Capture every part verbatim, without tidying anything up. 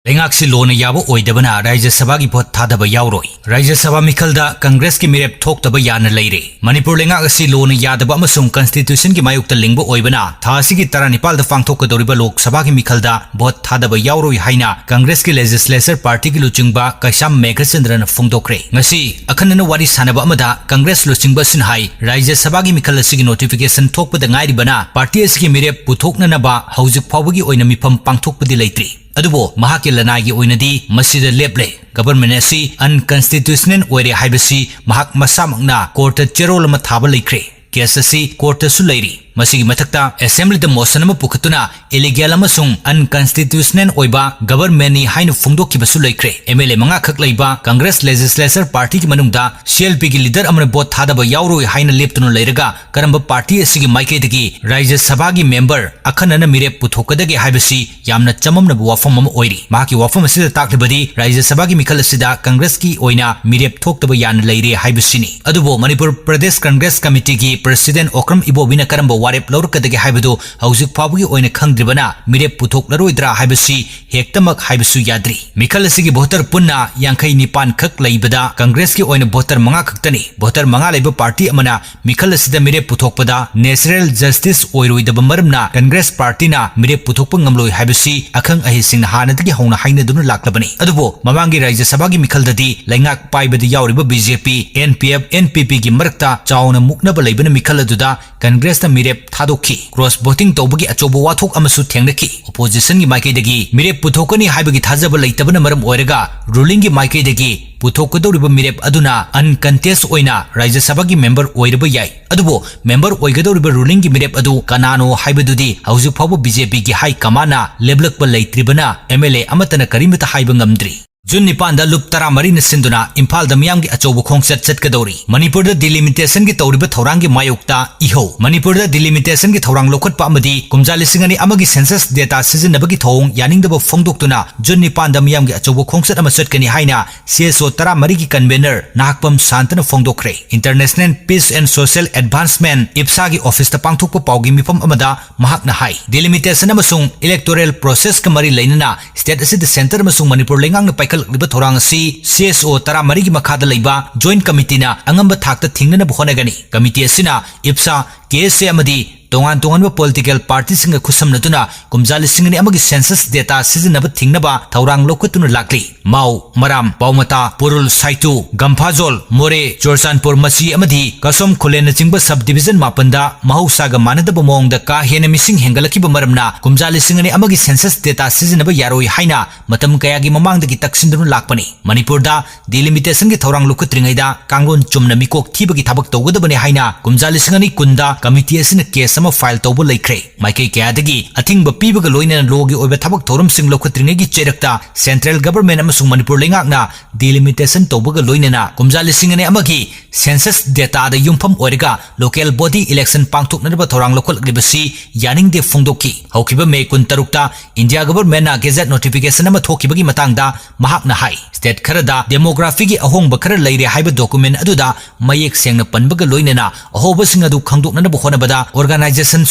ꯂꯩꯉꯥꯛꯁꯤ ꯂꯣꯅ ꯌꯥꯕ ꯑꯣꯏꯗꯕꯅ ꯔꯥꯖ꯭ꯌ ꯁꯚꯥꯒꯤ ꯚꯣꯠ ꯊꯥꯗꯕ ꯌꯥꯎꯔꯣꯏ꯫ ꯔꯥꯖ꯭ꯌ ꯁꯚꯥ ꯃꯤꯈꯜꯗ ꯀꯪꯒ꯭ꯔꯦꯁꯀꯤ ꯃꯤꯔꯦꯞ ꯊꯣꯛꯇꯕ ꯌꯥꯅ ꯂꯩꯔꯦ꯫ ꯃꯅꯤꯄꯨꯔ ꯂꯩꯉꯥꯛ ꯑꯁꯤ ꯂꯣꯅ ꯌꯥꯗꯕ ꯑꯃꯁꯨꯡ ꯀꯟꯁꯇꯤꯇ꯭ꯌꯨꯁꯟꯒꯤ ꯃꯥꯌꯣꯛꯇ ꯂꯤꯡꯕ ꯑꯣꯏꯕꯅ ꯊꯥ ꯑꯁꯤꯒꯤ ꯇꯔꯥꯅꯤꯄꯥꯜꯗ ꯄꯥꯡꯊꯣꯛꯀꯗꯧꯔꯤꯕ ꯂꯣꯛ ꯁꯚꯥꯒꯤ ꯃꯤꯈꯜꯗ ꯚꯣꯠ ꯊꯥꯗꯕ ꯌꯥꯎꯔꯣꯏ ꯍꯥꯏꯅ ꯀꯪꯒ꯭ꯔꯦꯁꯀꯤ ꯂꯦꯖꯤꯁꯂꯦꯆꯔ ꯄꯥꯔꯇꯤꯒꯤ ꯂꯨꯆꯤꯡꯕ ꯀꯩꯁꯥꯝ ꯃꯦꯘꯆꯟꯗ꯭ꯔꯅ ꯐꯣꯡꯗꯣꯛꯈ꯭ꯔꯦ꯫ ꯉꯁꯤ ꯑꯈꯟꯅꯅ ꯋꯥꯔꯤ ꯁꯥꯟꯅꯕ ꯑꯃꯗ ꯀꯪꯒ꯭ꯔꯦꯁ ꯂꯨꯆꯤꯡꯕ ꯑꯁꯤꯅ ꯍꯥꯏ, ꯔꯥꯖ꯭ꯌ ꯁꯚꯥꯒꯤ ꯃꯤꯈꯜ ꯑꯁꯤꯒꯤ ꯅꯣꯇꯤꯐꯤꯀꯦꯁꯟ ꯊꯣꯛꯄꯗ ꯉꯥꯏꯔꯤꯕꯅ ꯄꯥꯔꯇꯤ ꯑꯁꯤꯒꯤ ꯃꯤꯔꯦꯞ ꯄꯨꯊꯣꯛꯅꯅꯕ ꯍꯧꯖꯤꯛ ꯐꯥꯎꯕꯒꯤ ꯑꯣꯏꯅ ꯃꯤꯐꯝ ꯄꯥꯡꯊꯣꯛꯄꯗꯤ ꯂꯩꯇ꯭ꯔꯤ꯫ ꯑꯗꯨꯕꯨ ꯃꯍꯥꯛꯀꯤ ꯂꯅꯥꯏꯒꯤ ꯑꯣꯏꯅꯗꯤ ꯃꯁꯤꯗ ꯂꯦꯞꯂꯦ꯫ ꯒꯚꯔꯟꯃꯦꯟꯠ ꯑꯁꯤ ꯑꯟꯀꯟꯁꯇꯤꯇ꯭ꯌꯨꯁꯅꯦꯜ ꯑꯣꯏꯔꯦ ꯍꯥꯏꯕꯁꯤ ꯃꯍꯥꯛ ꯃꯁꯥꯃꯛꯅ ꯀꯣꯔꯠꯇ ꯆꯦꯔꯣꯜ ꯑꯃ ꯊꯥꯕ ꯂꯩꯈ꯭ꯔꯦ꯫ ꯀꯦꯁ ꯑꯁꯤ ꯀꯣꯔꯠꯇꯁꯨ ꯂꯩꯔꯤ꯫ ꯃꯁꯤꯒꯤ ꯃꯊꯛꯇ ꯑꯦꯁꯦꯝꯕ꯭ꯂꯤꯗ ꯃꯣꯁꯟ ꯑꯃ ꯄꯨꯈꯠꯇꯨꯅ ꯏꯂꯤꯒꯦꯜ ꯑꯃꯁꯨꯡ ꯑꯟꯀꯟꯁꯇꯤꯇ꯭ꯌꯨꯁꯅꯦꯜ ꯑꯣꯏꯕ ꯒꯚꯔꯟꯃꯦꯟꯠꯅꯤ ꯍꯥꯏꯅ ꯐꯣꯡꯗꯣꯛꯈꯤꯕꯁꯨ ꯂꯩꯈ꯭ꯔꯦ꯫ ꯑꯦꯝ ꯑꯦꯜ ꯑꯦ ꯃꯉꯥꯈꯛ ꯂꯩꯕ ꯀꯪꯒ꯭ꯔꯦꯁ ꯂꯦꯖꯤꯁꯂꯦꯆꯔ ꯄꯥꯔꯇꯤꯒꯤ ꯃꯅꯨꯡꯗ ꯁꯤ ꯑꯦꯜ ꯄꯤꯒꯤ ꯂꯤꯗꯔ ꯑꯃꯅ ꯚꯣꯠ ꯊꯥꯗꯕ ꯌꯥꯎꯔꯣꯏ ꯍꯥꯏꯅ ꯂꯦꯞꯇꯨꯅ ꯂꯩꯔꯒ ꯀꯔꯝꯕ ꯄꯥꯔꯇꯤ ꯑꯁꯤꯒꯤ ꯃꯥꯏꯀꯩꯗꯒꯤ ꯔꯥꯖ꯭ꯌ ꯁꯚꯥꯒꯤ ꯃꯦꯝꯕꯔ ꯑꯈꯟꯅꯅ ꯃꯤꯔꯦꯞ ꯄꯨꯊꯣꯛꯀꯗꯒꯦ ꯍꯥꯏꯕꯁꯤ ꯌꯥꯝꯅ ꯆꯃꯝꯅꯕ ꯋꯥꯐꯝ ꯑꯃ ꯑꯣꯏꯔꯤ꯫ ꯃꯍꯥꯛꯀꯤ ꯋꯥꯐꯝ ꯑꯁꯤꯗ ꯇꯥꯛꯂꯤꯕꯗꯤ ꯔꯥꯖ꯭ꯌ ꯁꯚꯥꯒꯤ ꯃꯤꯈꯜ ꯑꯁꯤꯗ ꯀꯪꯒ꯭ꯔꯦꯁꯀꯤ ꯑꯣꯏꯅ ꯃꯤꯔꯦꯞ ꯊꯣꯛꯇꯕ ꯌꯥꯅ ꯂꯩꯔꯦ ꯍꯥꯏꯕꯁꯤꯅꯤ꯫ ꯑꯗꯨꯕꯨ ꯃꯅꯤꯄꯨꯔ ꯄ꯭ꯔꯗꯦꯁ ꯀꯪꯒ꯭ꯔꯦꯁ ꯀꯃꯤꯇꯤꯒꯤ ꯄ꯭ꯔꯁꯤꯗꯦꯟꯠ ꯑꯣꯀ꯭ꯔꯝ ꯏꯕꯣꯕꯤꯅ ꯀꯔꯝꯕ ꯋꯥꯔꯦꯞ ꯂꯧꯔꯛꯀꯗꯒꯦ ꯍꯥꯏꯕꯗꯨ ꯍꯧꯖꯤꯛ ꯐꯥꯎꯕꯒꯤ ꯑꯣꯏꯅ ꯈꯪꯗ꯭ꯔꯤꯕꯅ ꯃꯤꯔꯦꯞ ꯄꯨꯊꯣꯛꯂꯔꯣꯏꯗ꯭ꯔꯥ ꯍꯥꯏꯕꯁꯤ ꯍꯦꯛꯇꯃꯛ ꯍꯥꯏꯕꯁꯨ ꯌꯥꯗ꯭ꯔꯤ꯫ ꯃꯤꯈꯜ ꯑꯁꯤꯒꯤ ꯚꯣꯇꯔ ꯄꯨꯟꯅ ꯌꯥꯡꯈꯩ ꯅꯤꯄꯥꯟ ꯈꯛ ꯂꯩꯕꯗ ꯀꯪꯒ꯭ꯔꯦꯁꯀꯤ ꯑꯣꯏꯅ ꯚꯣꯇꯔ ꯃꯉꯥ ꯈꯛꯇꯅꯤ꯫ ꯚꯣꯇꯔ ꯃꯉꯥ ꯂꯩꯕ ꯄꯥꯔꯇꯤ ꯑꯃꯅ ꯃꯤꯈꯜ ꯑꯁꯤꯗ ꯃꯤꯔꯦꯞ ꯄꯨꯊꯣꯛꯄꯗ ꯅꯦꯆꯔꯦꯜ ꯖꯁꯇꯤꯁ ꯑꯣꯏꯔꯣꯏꯗꯕ ꯃꯔꯝꯅ ꯀꯪꯒ꯭ꯔꯦꯁ ꯄꯥꯔꯇꯤꯅ ꯃꯤꯔꯦꯞ ꯄꯨꯊꯣꯛꯄ ꯉꯝꯂꯣꯏ ꯍꯥꯏꯕꯁꯤ ꯑꯈꯪ ꯑꯍꯩꯁꯤꯡꯅ ꯍꯥꯟꯅꯗꯒꯤ ꯍꯧꯅ ꯍꯥꯏꯅꯗꯨꯅ ꯂꯥꯛꯂꯕꯅꯤ꯫ ꯑꯗꯨꯕꯨ ꯃꯃꯥꯡꯒꯤ ꯔꯥꯖ꯭ꯌ ꯁꯚꯥꯒꯤ ꯃꯤꯈꯜꯗꯗꯤ ꯂꯩꯉꯥꯛ ꯄꯥꯏꯕꯗ ꯌꯥꯎꯔꯤꯕ B J P, N P F, N P ꯄꯤꯒꯤ ꯃꯔꯛꯇ ꯆꯥꯎꯅ ꯃꯨꯛꯅꯕ ꯂꯩꯕꯅ ꯃꯤꯈꯜ ꯑꯗꯨꯗ ꯀꯪꯒ꯭ꯔꯦꯁꯅ ꯃꯤꯔꯦꯞ ꯊꯥꯗꯣꯛꯈꯤ꯫ ꯀ꯭ꯔꯣꯁ ꯚꯣꯇꯤꯡ ꯇꯧꯕꯒꯤ ꯑꯆꯧꯕ ꯋꯥꯊꯣꯛ ꯑꯃꯁꯨ ꯊꯦꯡꯅꯈꯤ꯫ ꯑꯣꯄꯣꯖꯤꯁꯟꯒꯤ ꯃꯥꯏꯀꯩꯗꯒꯤ ꯃꯤꯔꯦꯞ ꯄꯨꯊꯣꯛꯀꯅꯤ ꯍꯥꯏꯕꯒꯤ ꯊꯥꯖꯕ ꯂꯩꯇꯕꯅ ꯃꯔꯝ ꯑꯣꯏꯔꯒ ꯔꯨꯂꯤꯡꯒꯤ ꯃꯥꯏꯀꯩꯗꯒꯤ ꯄꯨꯊꯣꯛꯀꯗꯧꯔꯤꯕ ꯃꯤꯔꯦꯞ ꯑꯗꯨꯅ ꯑꯟꯀꯟꯇꯦꯁ ꯑꯣꯏꯅ ꯔꯥꯖ꯭ꯌ ꯁꯚꯥꯒꯤ ꯃꯦꯝꯕꯔ ꯑꯣꯏꯔꯕ ꯌꯥꯏ꯫ ꯑꯗꯨꯕꯨ ꯃꯦꯝꯕꯔ ꯑꯣꯏꯒꯗꯧꯔꯤꯕ ꯔꯨꯂꯤꯡꯒꯤ ꯃꯤꯔꯦꯞ ꯑꯗꯨ ꯀꯅꯥꯅꯣ ꯍꯥꯏꯕꯗꯨꯗꯤ ꯍꯧꯖꯤꯛ ꯐꯥꯎꯕ ꯕꯤ ꯖꯦ ꯄꯤꯒꯤ ꯍꯥꯏ ꯀꯃꯥꯟꯅ ꯂꯦꯞꯂꯛꯄ ꯂꯩꯇ꯭ꯔꯤꯕꯅ ꯑꯦꯝ ꯑꯦꯜ ꯑꯦ ꯑꯃꯠꯇꯅ ꯀꯔꯤꯃꯠꯇ ꯍꯥꯏꯕ ꯉꯝꯗ꯭ꯔꯤ꯫ ꯖꯨꯟ ꯅꯤꯄꯥꯟꯗ ꯂꯨꯞ ꯇꯔꯥꯃꯔꯤꯅ ꯁꯤꯟꯗꯨꯅ ꯏꯝꯐꯥꯜꯗ ꯃꯤꯌꯥꯝꯒꯤ ꯑꯆꯧꯕ ꯈꯣꯡꯆꯠ ꯆꯠꯀꯗꯧꯔꯤ꯫ ꯃꯅꯤꯄꯨꯔꯗ delimitationꯒꯤ ꯇꯧꯔꯤꯕ ꯊꯧꯔꯥꯡꯒꯤ ꯃꯥꯌꯣꯛꯇ ꯏꯍꯧ꯫ ꯃꯅꯤꯄꯨꯔꯗ delimitationꯒꯤ ꯊꯧꯔꯥꯡ ꯂꯧꯈꯠꯄ ꯑꯃꯗꯤ ꯀꯨꯝꯖꯥ ꯂꯤꯁꯤꯡ ꯑꯅꯤ ꯑꯃꯒꯤ census data ꯁꯤꯖꯤꯟꯅꯕꯒꯤ ꯊꯧꯑꯣꯡ ꯌꯥꯅꯤꯡꯗꯕ ꯐꯣꯡꯗꯣꯛꯇꯨꯅ ꯖꯨꯟ ꯅꯤꯄꯥꯟꯗ ꯃꯤꯌꯥꯝꯒꯤ ꯑꯆꯧꯕ ꯈꯣꯡꯆꯠ ꯑꯃ ꯆꯠꯀꯅꯤ ꯍꯥꯏꯅ CSO ꯇꯔꯥꯃꯔꯤꯒꯤ convener Nahakpam ꯁꯥꯟꯇꯅ ꯐꯣꯡꯗꯣꯛꯈ꯭ꯔꯦ꯫ International Peace and Social Advancement, IPSAꯒꯤ officeꯇ ꯄꯥꯡꯊꯣꯛꯄ ꯄꯥꯎꯒꯤ ꯃꯤꯐꯝ ꯑꯃꯗ ꯃꯍꯥꯛꯅ ꯍꯥꯏ, delimitation ꯑꯃꯁꯨꯡ electoral processꯀ ꯃꯔꯤ ꯂꯩꯅꯅ state ꯑꯁꯤꯗ centre ꯑꯃꯁꯨꯡ ꯃꯅꯤꯄꯨꯔ ꯂꯩꯉꯥꯛꯅ ꯄꯥꯏꯈꯠꯂꯛꯂꯤꯕ ꯊꯧꯔꯥꯡ ꯑꯁꯤ CSO ꯇꯔꯥꯃꯔꯤꯒꯤ ꯃꯈꯥꯗ ꯂꯩꯕ joint committeeꯅ ꯑꯉꯝꯕ ꯊꯥꯛꯇ ꯊꯤꯡꯅꯅꯕ ꯍꯣꯠꯅꯒꯅꯤ꯫ Committee ꯑꯁꯤꯅ IPSA, KSA ꯑꯃꯗꯤ ꯇꯣꯉꯥꯟ ꯇꯣꯉꯥꯟꯕ political partyꯁꯤꯡꯒ ꯈꯨꯠꯁꯝꯅꯗꯨꯅ ꯀꯨꯝꯖꯥ ꯂꯤꯁꯤꯡ ꯑꯅꯤ ꯑꯃꯒꯤ census data ꯁꯤꯖꯤꯟꯅꯕ ꯊꯤꯡꯅꯕ ꯊꯧꯔꯥꯡ ꯂꯧꯈꯠꯇꯨꯅ ꯂꯥꯛꯂꯤ꯫ ꯃꯥꯎ, ꯃꯔꯥꯝ, ꯄꯥꯎꯃꯇꯥ, ꯄꯨꯔꯨꯜ, ꯁꯥꯏꯇꯨ, ꯒꯝꯐꯥꯖꯣꯜ, ꯃꯣꯔꯦ, ꯆꯨꯔꯆꯥꯟꯄꯨꯔ, ꯃꯆꯤ ꯑꯃꯗꯤ ꯀꯁꯣꯝ ꯈꯨꯂꯦꯟꯅꯆꯤꯡꯕ sub division ꯃꯥꯄꯟꯗ ꯃꯍꯧꯁꯥꯒ ꯃꯥꯟꯅꯗꯕ ꯃꯑꯣꯡꯗ ꯀꯥ ꯍꯦꯟꯅ ꯃꯤꯁꯤꯡ ꯍꯦꯟꯒꯠꯂꯛꯈꯤꯕ ꯃꯔꯝꯅ ꯀꯨꯝꯖꯥ ꯂꯤꯁꯤꯡ ꯑꯅꯤ ꯑꯃꯒꯤ census data ꯁꯤꯖꯤꯟꯅꯕ ꯌꯥꯔꯣꯏ ꯍꯥꯏꯅ ꯃꯇꯝ ꯀꯌꯥꯒꯤ ꯃꯃꯥꯡꯗꯒꯤ ꯇꯛꯁꯤꯟꯗꯨꯅ ꯂꯥꯛꯄꯅꯤ꯫ ꯃꯅꯤꯄꯨꯔꯗ delimitationꯒꯤ ꯊꯧꯔꯥꯡ ꯂꯧꯈꯠꯇ꯭ꯔꯤꯉꯩꯗ ꯀꯥꯡꯂꯣꯟ ꯆꯨꯝꯅ ꯃꯤꯀꯣꯛ ꯊꯤꯕꯒꯤ ꯊꯕꯛ ꯇꯧꯒꯗꯕꯅꯤ ꯍꯥꯏꯅ ꯀꯨꯝꯖꯥ ꯂꯤꯁꯤꯡ ꯑꯅꯤ ꯀꯨꯟꯗ committee ꯑꯁꯤꯅ case ꯑꯃ file ꯇꯧꯕ ꯂꯩꯈ꯭ꯔꯦ꯫ ꯃꯥꯏꯀꯩ ꯀꯌꯥꯗꯒꯤ ꯑꯊꯤꯡꯕ ꯄꯤꯕꯒ ꯂꯣꯏꯅꯅ lawꯒꯤ ꯑꯣꯏꯕ ꯊꯕꯛ ꯊꯧꯔꯝꯁꯤꯡ ꯂꯧꯈꯠꯇ꯭ꯔꯤꯉꯩꯒꯤ ꯆꯩꯔꯛꯇ central government ꯑꯃꯁꯨꯡ ꯃꯅꯤꯄꯨꯔ ꯂꯩꯉꯥꯛꯅ delimitation ꯇꯧꯕꯒ ꯂꯣꯏꯅꯅ ꯀꯨꯝꯖꯥ ꯂꯤꯁꯤꯡ ꯑꯅꯤ ꯑꯃꯒꯤ census dataꯗ ꯌꯨꯝꯐꯝ ꯑꯣꯏꯔꯒ local body election ꯄꯥꯡꯊꯣꯛꯅꯅꯕ ꯊꯧꯔꯥꯡ ꯂꯧꯈꯠꯂꯛꯂꯤꯕꯁꯤ ꯌꯥꯅꯤꯡꯗꯦ ꯐꯣꯡꯗꯣꯛꯈꯤ꯫ ꯍꯧꯈꯤꯕ May ꯀꯨꯟꯇꯔꯨꯛꯇ India governmentꯅ gazette notification ꯑꯃ ꯊꯣꯛꯈꯤꯕꯒꯤ ꯃꯇꯥꯡꯗ ꯃꯍꯥꯛꯅ ꯍꯥꯏ, state ꯈꯔꯗ demographyꯒꯤ ꯑꯍꯣꯡꯕ ꯈꯔ ꯂꯩꯔꯦ ꯍꯥꯏꯕ document ꯑꯗꯨꯗ ꯃꯌꯦꯛ ꯁꯦꯡꯅ ꯄꯟꯕꯒ ꯂꯣꯏꯅꯅ ꯑꯍꯣꯕꯁꯤꯡ ꯑꯗꯨ ꯈꯪꯗꯣꯛꯅꯅꯕ ꯍꯣꯠꯅꯕꯗ organization,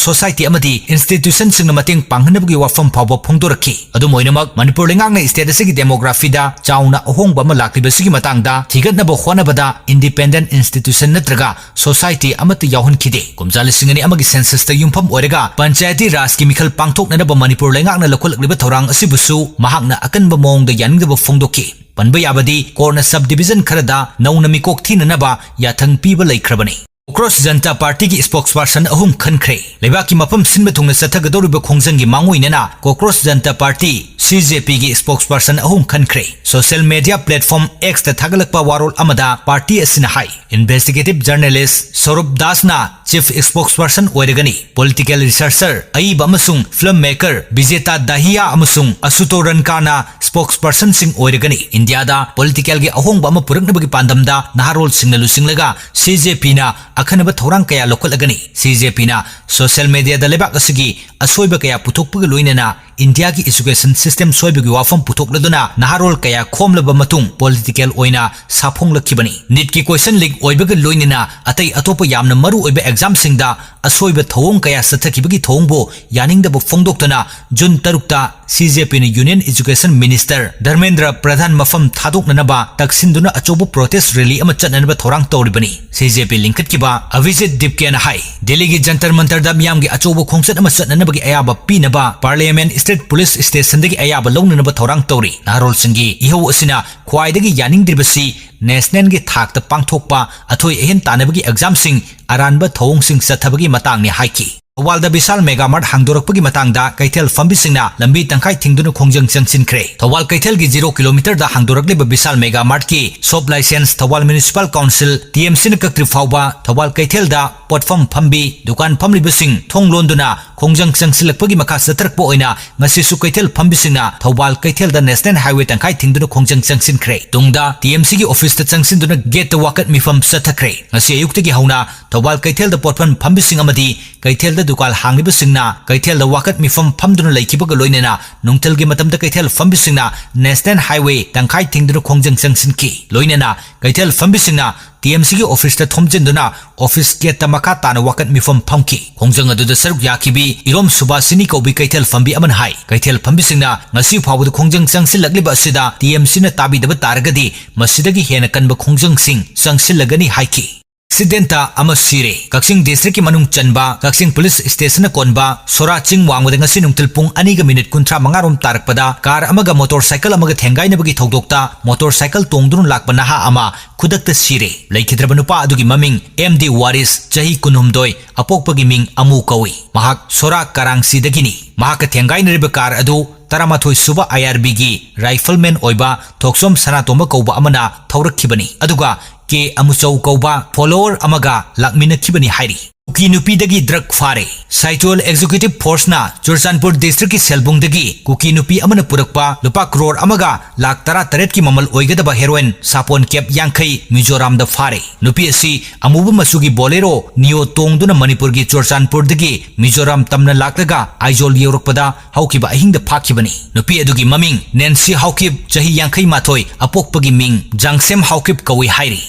society ꯑꯃꯗꯤ institutionꯁꯤꯡꯅ ꯃꯇꯦꯡ ꯄꯥꯡꯍꯟꯅꯕꯒꯤ ꯋꯥꯐꯝ ꯐꯥꯎꯕ ꯐꯣꯡꯗꯣꯔꯛꯈꯤ꯫ ꯑꯗꯨꯝ ꯑꯣꯏꯅꯃꯛ, ꯃꯅꯤꯄꯨꯔ ꯂꯩꯉꯥꯛꯅ state ꯑꯁꯤꯒꯤ demographyꯗ ꯆꯥꯎꯅ ꯑꯍꯣꯡꯕ ꯑꯃ ꯂꯥꯛꯂꯤꯕꯁꯤꯒꯤ ꯃꯇꯥꯡꯗ ꯊꯤꯒꯠꯅꯕ ꯍꯣꯠꯅꯕꯗ independent institution ꯅꯠꯇ꯭ꯔꯒ society ꯑꯃꯠꯇ ꯌꯥꯎꯍꯟꯈꯤꯗꯦ꯫ ꯀꯨꯝꯖꯥ ꯂꯤꯁꯤꯡ ꯑꯅꯤ ꯑꯃꯒꯤ censusꯇ ꯌꯨꯝꯐꯝ ꯑꯣꯏꯔꯒ ꯄꯟꯆꯥꯌꯇꯤ ꯔꯥꯖꯀꯤ ꯃꯤꯈꯜ ꯄꯥꯡꯊꯣꯛꯅꯅꯕ ꯃꯅꯤꯄꯨꯔ ꯂꯩꯉꯥꯛꯅ ꯂꯧꯈꯠꯂꯛꯂꯤꯕ ꯊꯧꯔꯥꯡ ꯑꯁꯤꯕꯨꯁꯨ ꯃꯍꯥꯛꯅ ꯑꯀꯟꯕ ꯃꯑꯣꯡꯗ ꯌꯥꯅꯤꯡꯗꯕ ꯐꯣꯡꯗꯣꯛꯈꯤ꯫ ꯄꯟꯕ ꯌꯥꯕꯗꯤ, ꯀꯣꯔꯅ sub division ꯈꯔꯗ ꯅꯧꯅ ꯃꯤꯀꯣꯛ ꯊꯤꯅꯅꯕ ꯌꯥꯊꯪ ꯄꯤꯕ ꯂꯩꯈ꯭ꯔꯕꯅꯤ꯫ Cockroach Janta Partyꯒꯤ spokesperson ꯑꯍꯨꯝ ꯈꯟꯈ꯭ꯔꯦ꯫ ꯂꯩꯕꯥꯛꯀꯤ ꯃꯐꯝ ꯁꯤꯟꯕ ꯊꯨꯡꯅ ꯆꯠꯊꯒꯗꯧꯔꯤꯕ ꯈꯣꯡꯖꯪꯒꯤ ꯃꯥꯡꯑꯣꯏꯅꯅ Cockroach Janta Party, C J P ꯒꯤ spokesperson ꯑꯍꯨꯝ ꯈꯟꯈ꯭ꯔꯦ꯫ Social media platform X ꯇ ꯊꯥꯒꯠꯂꯛꯄ ꯋꯥꯔꯣꯜ ꯑꯃꯗ party ꯑꯁꯤꯅ ꯍꯥꯏ, investigative journalist ꯁꯧꯔꯚ ꯗꯥꯁꯅ chief spokesperson ꯑꯣꯏꯔꯒꯅꯤ꯫ Political researcher, ꯑꯏꯕ ꯑꯃꯁꯨꯡ film maker ꯕꯤꯖꯦꯇꯥ ꯗꯥꯍꯤꯌꯥ ꯑꯃꯁꯨꯡ ꯑꯁꯨꯇꯣ ꯔꯟꯀꯥꯅ spokespersonꯁꯤꯡ ꯑꯣꯏꯔꯒꯅꯤ꯫ ꯏꯟꯗꯤꯌꯥꯗ politicalꯒꯤ ꯑꯍꯣꯡꯕ ꯑꯃ ꯄꯨꯔꯛꯅꯕꯒꯤ ꯄꯥꯟꯗꯝꯗ ꯅꯍꯥꯔꯣꯜꯁꯤꯡꯅ ꯂꯨꯆꯤꯡꯂꯒ C J Pꯅ ꯑꯈꯟꯅꯕ ꯊꯧꯔꯥꯡ ꯀꯌꯥ ꯂꯧꯈꯠꯂꯒꯅꯤ꯫ C J Pꯅ social mediaꯗ ꯂꯩꯕꯥꯛ ꯑꯁꯤꯒꯤ ꯑꯁꯣꯏꯕ ꯀꯌꯥ ꯄꯨꯊꯣꯛꯄꯒ ꯂꯣꯏꯅꯅ ꯏꯟꯗꯤꯌꯥꯒꯤ education system ꯁꯣꯏꯕꯒꯤ ꯋꯥꯐꯝ ꯄꯨꯊꯣꯛꯂꯗꯨꯅ ꯅꯍꯥꯔꯣꯜ ꯀꯌꯥ ꯈꯣꯝꯂꯕ ꯃꯇꯨꯡ political ꯑꯣꯏꯅ ꯁꯥꯐꯣꯡꯂꯛꯈꯤꯕꯅꯤ꯫ NEETꯀꯤ question leak ꯑꯣꯏꯕꯒ ꯂꯣꯏꯅꯅ ꯑꯇꯩ ꯑꯇꯣꯞꯄ ꯌꯥꯝꯅ ꯃꯔꯨ ꯑꯣꯏꯕ examꯁꯤꯡꯗ ꯑꯁꯣꯏꯕ ꯊꯧꯑꯣꯡ ꯀꯌꯥ ꯆꯠꯊꯈꯤꯕꯒꯤ ꯊꯧꯑꯣꯡꯕꯨ ꯌꯥꯅꯤꯡꯗꯕ ꯐꯣꯡꯗꯣꯛꯇꯨꯅ June ꯇꯔꯨꯛꯇ C J Pꯅ Union Education Minister Dharmendra ꯄ꯭ꯔꯙꯥꯟ ꯃꯐꯝ ꯊꯥꯗꯣꯛꯅꯅꯕ ꯇꯛꯁꯤꯟꯗꯨꯅ ꯑꯆꯧꯕ protest rally ꯑꯃ ꯆꯠꯅꯅꯕ ꯊꯧꯔꯥꯡ ꯇꯧꯔꯤꯕꯅꯤ꯫ C J P ꯂꯤꯡꯈꯠꯈꯤꯕ ꯑꯚꯤꯖꯤꯠ ꯗꯤꯞꯀꯦꯅ ꯍꯥꯏ, ꯗꯦꯜꯂꯤꯒꯤ ꯖꯟꯇꯔ ꯃꯟꯇꯔꯗ ꯃꯤꯌꯥꯝꯒꯤ ꯑꯆꯧꯕ ꯈꯣꯡꯆꯠ ꯑꯃ ꯆꯠꯅꯅꯕꯒꯤ ꯑꯌꯥꯕ ꯄꯤꯅꯕ Parliament State Police Stationꯗꯒꯤ ꯑꯌꯥꯕ ꯂꯧꯅꯅꯕ ꯊꯧꯔꯥꯡ ꯇꯧꯔꯤ꯫ ꯅꯍꯥꯔꯣꯜꯁꯤꯡꯒꯤ ꯏꯍꯧ ꯑꯁꯤꯅ ꯈ꯭ꯋꯥꯏꯗꯒꯤ ꯌꯥꯅꯤꯡꯗ꯭ꯔꯤꯕꯁꯤ nationalꯒꯤ ꯊꯥꯛꯇ ꯄꯥꯡꯊꯣꯛꯄ ꯑꯊꯣꯏ ꯑꯍꯦꯟ ꯇꯥꯟꯅꯕꯒꯤ examꯁꯤꯡ ꯑꯔꯥꯟꯕ ꯊꯧꯑꯣꯡꯁꯤꯡ ꯆꯠꯊꯕꯒꯤ ꯃꯇꯥꯡꯅꯤ ꯍꯥꯏꯈꯤ꯫ ꯊꯧꯕꯥꯜꯗ ꯕꯤꯁꯥꯜ Mega Mart ꯍꯥꯡꯗꯣꯔꯛꯄꯒꯤ ꯃꯇꯥꯡꯗ ꯀꯩꯊꯦꯜ ꯐꯝꯕꯤꯁꯤꯡꯅ ꯂꯝꯕꯤ ꯇꯪꯈꯥꯏ ꯊꯤꯡꯗꯨꯅ ꯈꯣꯡꯖꯪ ꯆꯪꯁꯤꯟꯈ꯭ꯔꯦ꯫ ꯊꯧꯕꯥꯜ ꯀꯩꯊꯦꯜꯒꯤ zero kilometerꯗ ꯍꯥꯡꯗꯣꯔꯛꯂꯤꯕ ꯕꯤꯁꯥꯜ Mega Martꯀꯤ shop license Thoubal Municipal Council, T M Cꯅ ꯀꯛꯇ꯭ꯔꯤ ꯐꯥꯎꯕ ꯊꯧꯕꯥꯜ ꯀꯩꯊꯦꯜꯗ ꯄꯣꯠꯐꯝ ꯐꯝꯕꯤ, ꯗꯨꯀꯥꯟ ꯐꯝꯂꯤꯕꯁꯤꯡ ꯊꯣꯡ ꯂꯣꯟꯗꯨꯅ ꯈꯣꯡꯖꯪ ꯆꯪꯁꯤꯜꯂꯛꯄꯒꯤ ꯃꯈꯥ ꯆꯠꯊꯔꯛꯄ ꯑꯣꯏꯅ ꯉꯁꯤꯁꯨ ꯀꯩꯊꯦꯜ ꯐꯝꯕꯤꯁꯤꯡꯅ ꯊꯧꯕꯥꯜ ꯀꯩꯊꯦꯜꯗ National Highway ꯇꯪꯈꯥꯏ ꯊꯤꯡꯗꯨꯅ ꯈꯣꯡꯖꯪ ꯆꯪꯁꯤꯟꯈ꯭ꯔꯦ꯫ ꯇꯨꯡꯗ T M Cꯒꯤ officeꯇ ꯆꯪꯁꯤꯟꯗꯨꯅ gateꯇ ꯋꯥꯀꯠ ꯃꯤꯐꯝ ꯆꯠꯊꯈ꯭ꯔꯦ꯫ ꯉꯁꯤ ꯑꯌꯨꯛꯇꯒꯤ ꯍꯧꯅ ꯊꯧꯕꯥꯜ ꯀꯩꯊꯦꯜꯗ ꯄꯣꯠꯐꯝ ꯐꯝꯕꯤꯁꯤꯡ ꯑꯃꯗꯤ ꯀꯩꯊꯦꯜꯗ ꯗꯨꯀꯥꯟ ꯍꯥꯡꯂꯤꯕꯁꯤꯡꯅ ꯀꯩꯊꯦꯜꯗ ꯋꯥꯀꯠ ꯃꯤꯐꯝ ꯐꯝꯗꯨꯅ ꯂꯩꯈꯤꯕꯒ ꯂꯣꯏꯅꯅ ꯅꯨꯡꯊꯤꯜꯒꯤ ꯃꯇꯝꯗ ꯀꯩꯊꯦꯜ ꯐꯝꯕꯤꯁꯤꯡꯅ National Highway ꯇꯪꯈꯥꯏ ꯊꯤꯡꯗꯨꯅ ꯈꯣꯡꯖꯪ ꯆꯪꯁꯤꯟꯈꯤ꯫ ꯂꯣꯏꯅꯅ ꯀꯩꯊꯦꯜ ꯐꯝꯕꯤꯁꯤꯡꯅ T M Cꯒꯤ officeꯇ ꯊꯣꯝꯖꯤꯟꯗꯨꯅ office gateꯇ ꯃꯈꯥ ꯇꯥꯅ ꯋꯥꯀꯠ ꯃꯤꯐꯝ ꯐꯝꯈꯤ꯫ ꯈꯣꯡꯖꯪ ꯑꯗꯨꯗ ꯁꯔꯨꯛ ꯌꯥꯈꯤꯕꯤ ꯏꯔꯣꯝ ꯁꯨꯕꯥꯁꯤꯅꯤ ꯀꯧꯕꯤ ꯀꯩꯊꯦꯜ ꯐꯝꯕꯤ ꯑꯃꯅ ꯍꯥꯏ, ꯀꯩꯊꯦꯜ ꯐꯝꯕꯤꯁꯤꯡꯅ ꯉꯁꯤ ꯐꯥꯎꯕꯗ ꯈꯣꯡꯖꯪ ꯆꯪꯁꯤꯜꯂꯛꯂꯤꯕ ꯑꯁꯤꯗ T M Cꯅ ꯇꯥꯕꯤꯗꯕ ꯇꯥꯔꯒꯗꯤ ꯃꯁꯤꯗꯒꯤ ꯍꯦꯟꯅ ꯀꯟꯕ ꯈꯣꯡꯖꯪꯁꯤꯡ ꯆꯪꯁꯤꯜꯂꯒꯅꯤ ꯍꯥꯏꯈꯤ꯫ Accidentꯇ ꯑꯃ ꯁꯤꯔꯦ꯫ ꯀꯛꯆꯤꯡ districtꯀꯤ ꯃꯅꯨꯡ ꯆꯟꯕ ꯀꯛꯆꯤꯡ Police Stationꯅ ꯀꯣꯟꯕ ꯁꯣꯔꯥ ꯆꯤꯡ ꯋꯥꯡꯃꯗ ꯉꯁꯤ ꯅꯨꯡꯊꯤꯜ ꯄꯨꯡ ꯑꯅꯤꯒ minute ꯀꯨꯟꯊ꯭ꯔꯥ ꯃꯉꯥ ꯔꯣꯝ ꯇꯥꯔꯛꯄꯗ car ꯑꯃꯒ motorcycle ꯑꯃꯒ ꯊꯦꯡꯒꯥꯏꯅꯕꯒꯤ ꯊꯧꯗꯣꯛꯇ motorcycle ꯇꯣꯡꯗꯨꯅ ꯂꯥꯛꯄ ꯅꯍꯥ ꯑꯃ ꯈꯨꯗꯛꯇ ꯁꯤꯔꯦ꯫ ꯂꯩꯈꯤꯗ꯭ꯔꯕ ꯅꯨꯄꯥ ꯑꯗꯨꯒꯤ ꯃꯃꯤꯡ M D ꯋꯥꯔꯤꯁ, ꯆꯍꯤ ꯀꯨꯟꯍꯨꯝꯗꯣꯏ, ꯑꯄꯣꯛꯄꯒꯤ ꯃꯤꯡ ꯑꯃꯨ ꯀꯧꯏ꯫ ꯃꯍꯥꯛ ꯁꯣꯔꯥ ꯀꯔꯥꯡꯁꯤꯗꯒꯤꯅꯤ꯫ ꯃꯍꯥꯛꯀ ꯊꯦꯡꯒꯥꯏꯅꯔꯤꯕ car ꯑꯗꯨ ꯇꯔꯥꯃꯥꯊꯣꯏ ꯁꯨꯕ ꯑꯥꯏ ꯑꯥꯔ ꯕꯤꯒꯤ rifleman ꯑꯣꯏꯕ ꯊꯣꯛꯆꯣꯝ ꯁꯅꯥꯇꯣꯝꯕ ꯀꯧꯕ ꯑꯃꯅ ꯊꯧꯔꯛꯈꯤꯕꯅꯤ, ꯑꯗꯨꯒ ꯀꯦ ꯑꯃꯨꯆꯧ ꯀꯧꯕ follower ꯑꯃꯒ ꯂꯥꯛꯃꯤꯟꯅꯈꯤꯕꯅꯤ ꯍꯥꯏꯔꯤ꯫ ꯀꯨꯀꯤ ꯅꯨꯄꯤꯗꯒꯤ drug ꯐꯥꯔꯦ꯫ ꯁꯥꯏꯆꯣꯜ executive forceꯅ ꯆꯨꯔꯆꯥꯟꯄꯨꯔ districtꯀꯤ ꯁꯦꯜꯕꯨꯡꯗꯒꯤ ꯀꯨꯀꯤ ꯅꯨꯄꯤ ꯑꯃꯅ ꯄꯨꯔꯛꯄ ꯂꯨꯄꯥ ꯀ꯭ꯔꯣꯔ ꯑꯃꯒ ꯂꯥꯈ ꯇꯔꯥꯇꯔꯦꯠꯀꯤ ꯃꯃꯜ ꯑꯣꯏꯒꯗꯕ heroin ꯁꯥꯄꯣꯟ ꯀꯦꯞ ꯌꯥꯡꯈꯩ ꯃꯤꯖꯣꯔꯥꯝꯗ ꯐꯥꯔꯦ꯫ ꯅꯨꯄꯤ ꯑꯁꯤ ꯑꯃꯨꯕ ꯃꯆꯨꯒꯤ Bolero Neo ꯇꯣꯡꯗꯨꯅ ꯃꯅꯤꯄꯨꯔꯒꯤ ꯆꯨꯔꯆꯥꯟꯄꯨꯔꯗꯒꯤ ꯃꯤꯖꯣꯔꯥꯝ ꯇꯝꯅ ꯂꯥꯛꯂꯒ ꯑꯥꯏꯖꯣꯜ ꯌꯧꯔꯛꯄꯗ ꯍꯧꯈꯤꯕ ꯑꯍꯤꯡꯗ ꯐꯥꯈꯤꯕꯅꯤ꯫ ꯅꯨꯄꯤ ꯑꯗꯨꯒꯤ ꯃꯃꯤꯡ ꯅꯦꯟꯁꯤ ꯍꯥꯎꯀꯤꯞ, ꯆꯍꯤ ꯌꯥꯡꯈꯩ ꯃꯥꯊꯣꯏ, ꯑꯄꯣꯛꯄꯒꯤ ꯃꯤꯡ ꯖꯥꯡꯁꯦꯝ ꯍꯥꯎꯀꯤꯞ ꯀꯧꯏ ꯍꯥꯏꯔꯤ꯫